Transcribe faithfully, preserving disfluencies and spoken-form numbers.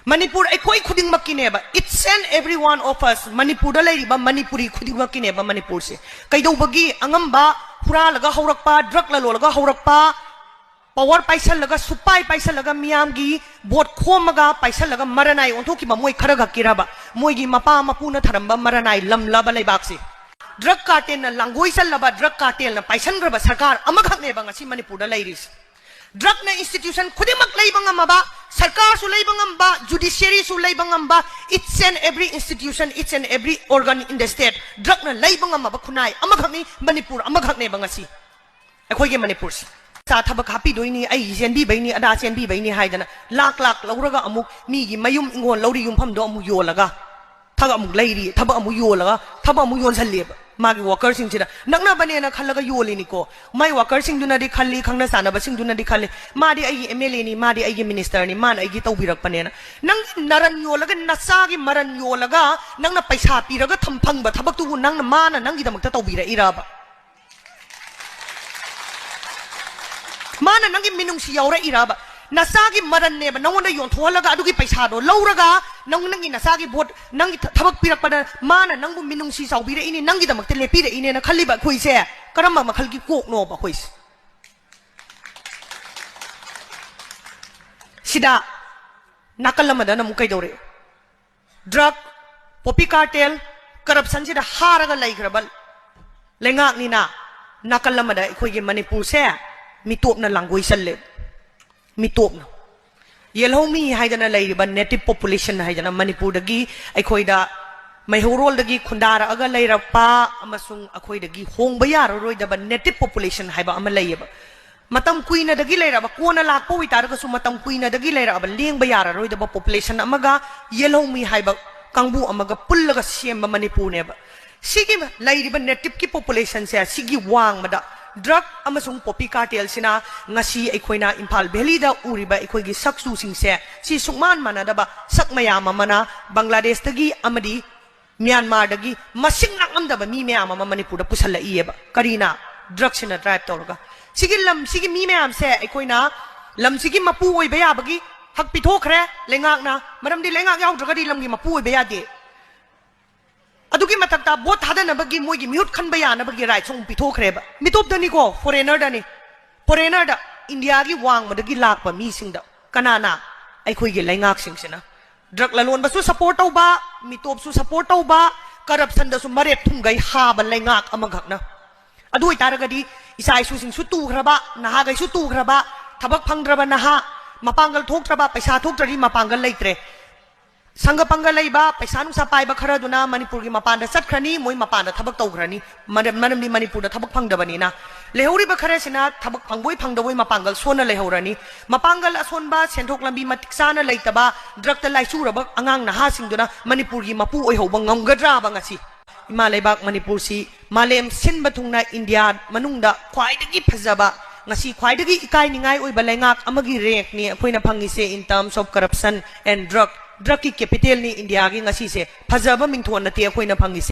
ꯃꯅꯤꯄꯨꯔ ꯑꯩꯈꯣꯏ ꯈꯨꯗꯤꯡꯃꯛꯀꯤꯅꯦꯕ, each and every one of us, ꯃꯅꯤꯄꯨꯔꯗ ꯂꯩꯔꯤꯕ ꯃꯅꯤꯄꯨꯔꯤ ꯈꯨꯗꯤꯡꯃꯛꯀꯤꯅꯦꯕ ꯃꯅꯤꯄꯨꯔꯁꯦ꯫ ꯀꯩꯗꯧꯕꯒꯤ ꯑꯉꯝꯕ ꯍꯨꯔꯥꯜꯂꯒ ꯍꯧꯔꯛꯄ, ꯗ꯭ꯔꯒ ꯂꯂꯣꯜꯂꯒ ꯍꯧꯔꯛꯄ, ꯄꯋꯥꯔ ꯄꯥꯏꯁꯜꯂꯒ, ꯁꯨꯄꯥꯏ ꯄꯥꯏꯁꯜꯂꯒ, ꯃꯤꯌꯥꯝꯒꯤ ꯚꯣꯠ ꯈꯣꯝꯃꯒ ꯄꯥꯏꯁꯜꯂꯒ ꯃꯔꯅꯥꯏ ꯑꯣꯟꯊꯣꯛꯈꯤꯕ ꯃꯣꯏ ꯈꯔ ꯈꯛꯀꯤꯔꯕ? ꯃꯣꯏꯒꯤ ꯃꯄꯥ ꯃꯄꯨꯅ ꯊꯔꯝꯕ ꯃꯔꯅꯥꯏ ꯂꯝꯂꯕ ꯂꯩꯕꯥꯛꯁꯦ? ꯗ꯭ꯔꯒ ꯀꯥꯔꯇꯦꯜꯅ ꯂꯥꯡꯒꯣꯏ ꯆꯜꯂꯕ, ꯗ꯭ꯔꯒ ꯀꯥꯔꯇꯦꯜꯅ ꯄꯥꯏꯁꯟꯈ꯭ꯔꯕ ꯁꯔꯀꯥꯔ ꯑꯃꯈꯛꯅꯦꯕ ꯉꯁꯤ ꯃꯅꯤꯄꯨꯔꯗ ꯂꯩꯔꯤꯁꯦ꯫ ꯗ꯭ꯔꯒꯅ institution ꯈꯨꯗꯤꯡꯃꯛ ꯂꯩꯕ ꯉꯝꯃꯕ, ꯁꯔꯀꯥꯔꯁꯨ ꯂꯩꯕ ꯉꯝꯕ, judiciaryꯁꯨ ꯂꯩꯕ ꯉꯝꯕ, each and every institution, each and every organ in the state, ꯗ꯭ꯔꯒꯅ ꯂꯩꯕ ꯉꯝꯃꯕ ꯈꯨꯟꯅꯥꯏ ꯑꯃꯈꯛꯅꯤ, ꯃꯅꯤꯄꯨꯔ ꯑꯃꯈꯛꯅꯦꯕ ꯉꯁꯤ ꯑꯩꯈꯣꯏꯒꯤ ꯃꯅꯤꯄꯨꯔꯁꯦ꯫ ꯆꯥ ꯊꯕꯛ ꯍꯥꯞꯄꯤꯗꯣꯏꯅꯤ, ꯑꯩ ꯆꯦꯟꯕꯤꯕꯩꯅꯤ, ꯑꯗꯥ ꯆꯦꯟꯕꯤꯕꯩꯅꯤ ꯍꯥꯏꯗꯅ ꯂꯥꯛ ꯂꯥꯛ ꯂꯧꯔꯒ ꯑꯃꯨꯛ ꯃꯤꯒꯤ ꯃꯌꯨꯝ ꯏꯪꯈꯣꯜ ꯂꯧꯔꯤ ꯌꯨꯝꯐꯝꯗꯣ ꯑꯃꯨꯛ ꯌꯣꯜꯂꯒ ꯊꯕꯛ ꯑꯃꯨꯛ ꯂꯩꯔꯤ, ꯊꯕꯛ ꯑꯃꯨꯛ ꯌꯣꯜꯂꯒ ꯊꯕꯛ ꯑꯃꯨꯛ ꯌꯣꯟꯁꯜꯂꯤꯑꯕ꯫ ꯃꯥꯒꯤ ꯋꯥꯀꯔꯁꯤꯡꯁꯤꯗ ꯅꯛꯅꯕꯅꯦꯅ ꯈꯜꯂꯒ ꯌꯣꯜꯂꯤꯅꯤꯀꯣ꯫ ꯃꯥꯏ ꯋꯥꯀꯔꯁꯤꯡꯗꯨꯅꯗꯤ ꯈꯜꯂꯤ, ꯈꯪꯅ ꯆꯥꯟꯅꯕꯁꯤꯡꯗꯨꯅꯗꯤ ꯈꯜꯂꯤ, "ꯃꯥꯗꯤ ꯑꯩꯒꯤ ꯑꯦꯝ ꯑꯦꯜ ꯑꯦꯅꯤ, ꯃꯥꯗꯤ ꯑꯩꯒꯤ ꯃꯤꯅꯤꯁꯇꯔꯅꯤ, ꯃꯥꯅ ꯑꯩꯒꯤ ꯇꯧꯕꯤꯔꯛꯄꯅꯦꯅ"꯫ ꯅꯪꯒꯤ ꯅꯔꯟ ꯌꯣꯜꯂꯒ, ꯅꯆꯥꯒꯤ ꯃꯔꯟ ꯌꯣꯜꯂꯒ ꯅꯪꯅ ꯄꯩꯁꯥ ꯄꯤꯔꯒ ꯊꯝ ꯐꯪꯕ ꯊꯕꯛꯇꯨꯕꯨ ꯅꯪꯅ, ꯃꯥꯅ ꯅꯪꯒꯤꯗꯃꯛꯇ ꯇꯧꯕꯤꯔꯛꯏꯔꯕ? ꯃꯥꯅ ꯅꯪꯒꯤ ꯃꯤꯅꯨꯡꯁꯤ ꯌꯥꯎꯔꯛꯏꯔꯕ? ꯅꯆꯥꯒꯤ ꯃꯔꯟꯅꯦꯕ ꯅꯪꯉꯣꯟꯗ ꯌꯣꯟꯊꯣꯛꯍꯜꯂꯒ ꯑꯗꯨꯒꯤ ꯄꯩꯁꯥꯗꯣ ꯂꯧꯔꯒ ꯅꯪ, ꯅꯪꯒꯤ ꯅꯆꯥꯒꯤ ꯚꯣꯠ, ꯅꯪꯒꯤ ꯊ-, ꯊꯕꯛ ꯄꯤꯔꯛꯄꯗ ꯃꯥꯅ ꯅꯪꯕꯨ ꯃꯤꯅꯨꯡꯁꯤ ꯆꯥꯎꯕꯤꯔꯛꯏꯅꯤ, ꯅꯪꯒꯤꯗꯃꯛꯇ ꯂꯦꯞꯄꯤꯔꯛꯏꯅꯦꯅ ꯈꯜꯂꯤꯕ ꯑꯩꯈꯣꯏꯁꯦ ꯀꯔꯝꯕ ꯃꯈꯜꯒꯤ ꯀꯣꯛꯅꯣꯕ ꯑꯩꯈꯣꯏꯁꯦ? ꯁꯤꯗ ꯅꯥꯀꯜ ꯑꯃꯗꯅ ꯑꯃꯨꯛ ꯀꯩꯗꯧꯔꯛꯏ? ꯗ꯭ꯔꯒ, ꯄꯣꯄꯤ ꯀꯥꯔꯇꯦꯜ, ꯀꯔꯞꯁꯟꯁꯤꯗ ꯍꯥꯔꯒ ꯂꯩꯈ꯭ꯔꯕ ꯂꯩꯉꯥꯛꯅꯤꯅ ꯅꯥꯀꯜ ꯑꯃꯗ ꯑꯩꯈꯣꯏꯒꯤ ꯃꯅꯤꯄꯨꯔꯁꯦ ꯃꯤꯇꯣꯞꯅ ꯂꯥꯡꯒꯣꯏ ꯆꯜꯂꯦ꯫ ꯃꯤꯇꯣꯞꯅ꯫ ꯌꯦꯜꯍꯧꯃꯤ ꯍꯥꯏꯗꯅ ꯂꯩꯔꯤꯕ native population ꯍꯥꯏꯗꯅ ꯃꯅꯤꯄꯨꯔꯗꯒꯤ ꯑꯩꯈꯣꯏꯗ ꯃꯩꯍꯧꯔꯣꯜꯗꯒꯤ ꯈꯨꯟꯗꯥꯔꯛꯑꯒ ꯂꯩꯔꯛꯄ ꯑꯃꯁꯨꯡ ꯑꯩꯈꯣꯏꯗꯒꯤ ꯍꯣꯡꯕ ꯌꯥꯔꯔꯣꯏꯗꯕ native population ꯍꯥꯏꯕ ꯑꯃ ꯂꯩꯌꯦꯕ꯫ ꯃꯇꯝ ꯀꯨꯏꯅꯗꯒꯤ ꯂꯩꯔꯛꯑꯕ, ꯀꯣꯟꯅ ꯂꯥꯛꯄ ꯑꯣꯏꯇꯥꯔꯒꯁꯨ ꯃꯇꯝ ꯀꯨꯏꯅꯗꯒꯤ ꯂꯩꯔꯛꯑꯕ ꯂꯦꯡꯕ ꯌꯥꯔꯔꯣꯏꯗꯕ population ꯑꯃꯒ ꯌꯦꯜꯍꯧꯃꯤ ꯍꯥꯏꯕ ꯀꯥꯡꯕꯨ ꯑꯃꯒ ꯄꯨꯜꯂꯒ ꯁꯦꯝꯕ ꯃꯅꯤꯄꯨꯔꯅꯦꯕ꯫ ꯁꯤꯒꯤ ꯂꯩꯔꯤꯕ nativeꯀꯤ populationꯁꯦ, ꯁꯤꯒꯤ ꯋꯥꯡꯃꯗ ꯗ꯭ꯔꯒ ꯑꯃꯁꯨꯡ ꯄꯣꯄꯤ ꯀꯥꯔꯇꯦꯜꯁꯤꯅ ꯉꯁꯤ ꯑꯩꯈꯣꯏꯅ ꯏꯝꯐꯥꯜ ꯚꯦꯂꯤꯗ ꯎꯔꯤꯕ ꯑꯩꯈꯣꯏꯒꯤ ꯁꯛꯆꯨꯁꯤꯡꯁꯦ, ꯁꯤ ꯁꯨꯛꯃꯥꯟ ꯃꯥꯟꯅꯗꯕ ꯁꯛ ꯃꯌꯥꯝ ꯑꯃꯅ ꯕꯪꯒ꯭ꯂꯥꯗꯦꯁꯇꯒꯤ ꯑꯃꯗꯤ ꯃ꯭ꯌꯥꯟꯃꯥꯔꯗꯒꯤ ꯃꯁꯤꯡ ꯂꯥꯛꯂꯝꯗꯕ ꯃꯤ ꯃꯌꯥꯝ ꯑꯃ ꯃꯅꯤꯄꯨꯔꯗ ꯄꯨꯁꯜꯂꯛꯏꯌꯦꯕ꯫ ꯀꯔꯤꯅ? ꯗ꯭ꯔꯒꯁꯤꯅ ꯗ꯭ꯔꯥꯏꯚ ꯇꯧꯔꯒ꯫ ꯁꯤꯒꯤ ꯂꯝꯁꯤꯒꯤ ꯃꯤ ꯃꯌꯥꯝꯁꯦ ꯑꯩꯈꯣꯏꯅ ꯂꯝꯁꯤꯒꯤ ꯃꯄꯨ ꯑꯣꯏꯕ ꯌꯥꯕꯒꯤ ꯍꯛ ꯄꯤꯊꯣꯛꯈ꯭ꯔꯦ ꯂꯩꯉꯥꯛꯅ꯫ ꯃꯔꯝꯗꯤ ꯂꯩꯉꯥꯛ ꯌꯥꯎꯗ꯭ꯔꯒꯗꯤ ꯂꯝꯒꯤ ꯃꯄꯨ ꯑꯣꯏꯕ ꯌꯥꯗꯦ꯫ ꯑꯗꯨꯒꯤ ꯃꯊꯛꯇ ꯚꯣꯠ ꯊꯥꯗꯅꯕꯒꯤ ꯃꯣꯏꯒꯤ ꯃꯤꯍꯨꯠ ꯈꯟꯕ ꯌꯥꯅꯕꯒꯤ ꯔꯥꯏꯠꯁꯨ ꯑꯃꯨꯛ ꯄꯤꯊꯣꯛꯈ꯭ꯔꯦꯕ꯫ ꯃꯤꯇꯣꯞꯇꯅꯤꯀꯣ, ꯐꯣꯔꯦꯅꯔꯗꯅꯤ꯫ ꯐꯣꯔꯦꯅꯔꯗ, ꯏꯟꯗꯤꯌꯥꯒꯤ ꯋꯥꯡꯃꯗꯒꯤ ꯂꯥꯛꯄ ꯃꯤꯁꯤꯡꯗ꯫ ꯀꯅꯥꯅ? ꯑꯩꯈꯣꯏꯒꯤ ꯂꯩꯉꯥꯛꯁꯤꯡꯁꯤꯅ꯫ ꯗ꯭ꯔꯒ ꯂꯂꯣꯟꯕꯁꯨ ꯁꯞꯄꯣꯔꯠ ꯇꯧꯕ, ꯃꯤꯇꯣꯞꯁꯨ ꯁꯞꯄꯣꯔꯠ ꯇꯧꯕ, ꯀꯔꯞꯁꯟꯗꯁꯨ ꯃꯔꯦꯞ ꯊꯨꯝꯒꯩ ꯍꯥꯕ ꯂꯩꯉꯥꯛ ꯑꯃꯈꯛꯅ꯫ ꯑꯗꯨ ꯑꯣꯏꯇꯥꯔꯒꯗꯤ ꯏꯆꯥ ꯏꯁꯨꯁꯤꯡꯁꯨ ꯇꯨꯈ꯭ꯔꯕ, ꯅꯍꯥꯈꯩꯁꯨ ꯇꯨꯈ꯭ꯔꯕ, ꯊꯕꯛ ꯐꯪꯗ꯭ꯔꯕ ꯅꯍꯥ, ꯃꯄꯥꯡꯒꯜ ꯊꯣꯛꯇ꯭ꯔꯕ, ꯄꯩꯁꯥ ꯊꯣꯛꯇ꯭ꯔꯗꯤ ꯃꯄꯥꯡꯒꯜ ꯂꯩꯇ꯭ꯔꯦ꯫ ꯁꯪꯒ ꯄꯪꯒ ꯂꯩꯕ, ꯄꯩꯁꯥ ꯅꯨꯡꯁꯥ ꯄꯥꯏꯕ ꯈꯔꯗꯨꯅ ꯃꯅꯤꯄꯨꯔꯒꯤ ꯃꯄꯥꯟꯗ ꯆꯠꯈ꯭ꯔꯅꯤ, ꯃꯣꯏ ꯃꯄꯥꯟꯗ ꯊꯕꯛ ꯇꯧꯈ꯭ꯔꯅꯤ꯫ ꯃꯔꯝ-, ꯃꯔꯝꯗꯤ ꯃꯅꯤꯄꯨꯔꯗ ꯊꯕꯛ ꯐꯪꯗꯕꯅꯤꯅ꯫ ꯂꯩꯍꯧꯔꯤꯕ ꯈꯔꯁꯤꯅ ꯊꯕꯛ ꯐꯪꯕꯣꯏ ꯐꯪꯗꯕꯣꯏ ꯃꯄꯥꯡꯒꯜ ꯁꯣꯟꯅ ꯂꯩꯍꯧꯔꯅꯤ꯫ ꯃꯄꯥꯡꯒꯜ ꯑꯁꯣꯟꯕ, ꯁꯦꯟꯊꯣꯛ ꯂꯝꯕꯤ ꯃꯇꯤꯛ ꯆꯥꯅ ꯂꯩꯇꯕ, ꯗ꯭ꯔꯒꯇ ꯂꯥꯏꯆꯨꯔꯕ ꯑꯉꯥꯡ ꯅꯍꯥꯁꯤꯡꯗꯨꯅ ꯃꯅꯤꯄꯨꯔꯒꯤ ꯃꯄꯨ ꯑꯣꯏꯍꯧꯕ ꯉꯝꯒꯗ꯭ꯔꯥꯕ ꯉꯁꯤ? ꯏꯃꯥ ꯂꯩꯕꯥꯛ ꯃꯅꯤꯄꯨꯔꯁꯤ ꯃꯥꯂꯦꯝ ꯁꯤꯟꯕ ꯊꯨꯡꯅ ꯏꯟꯗꯤꯌꯥ ꯃꯅꯨꯡꯗ ꯈ꯭ꯋꯥꯏꯗꯒꯤ ꯐꯖꯕ, ꯉꯁꯤ ꯈ꯭ꯋꯥꯏꯗꯒꯤ ꯏꯀꯥꯏꯅꯤꯡꯉꯥꯏ ꯑꯣꯏꯕ ꯂꯩꯉꯥꯛ ꯑꯃꯒꯤ ꯔꯦꯡꯛꯅꯤ ꯑꯩꯈꯣꯏꯅ ꯐꯪꯉꯤꯁꯦ, in terms of corruption and drug꯫ ꯗ꯭ꯔꯒꯀꯤ ꯀꯦꯄꯤꯇꯦꯜꯅꯤ ꯏꯟꯗꯤꯌꯥꯒꯤ ꯉꯁꯤꯁꯦ꯫ ꯐꯖꯕ ꯃꯤꯡꯊꯣꯟ ꯅꯠꯇꯦ ꯑꯩꯈꯣꯏꯅ ꯐꯪꯉꯤꯁꯦ꯫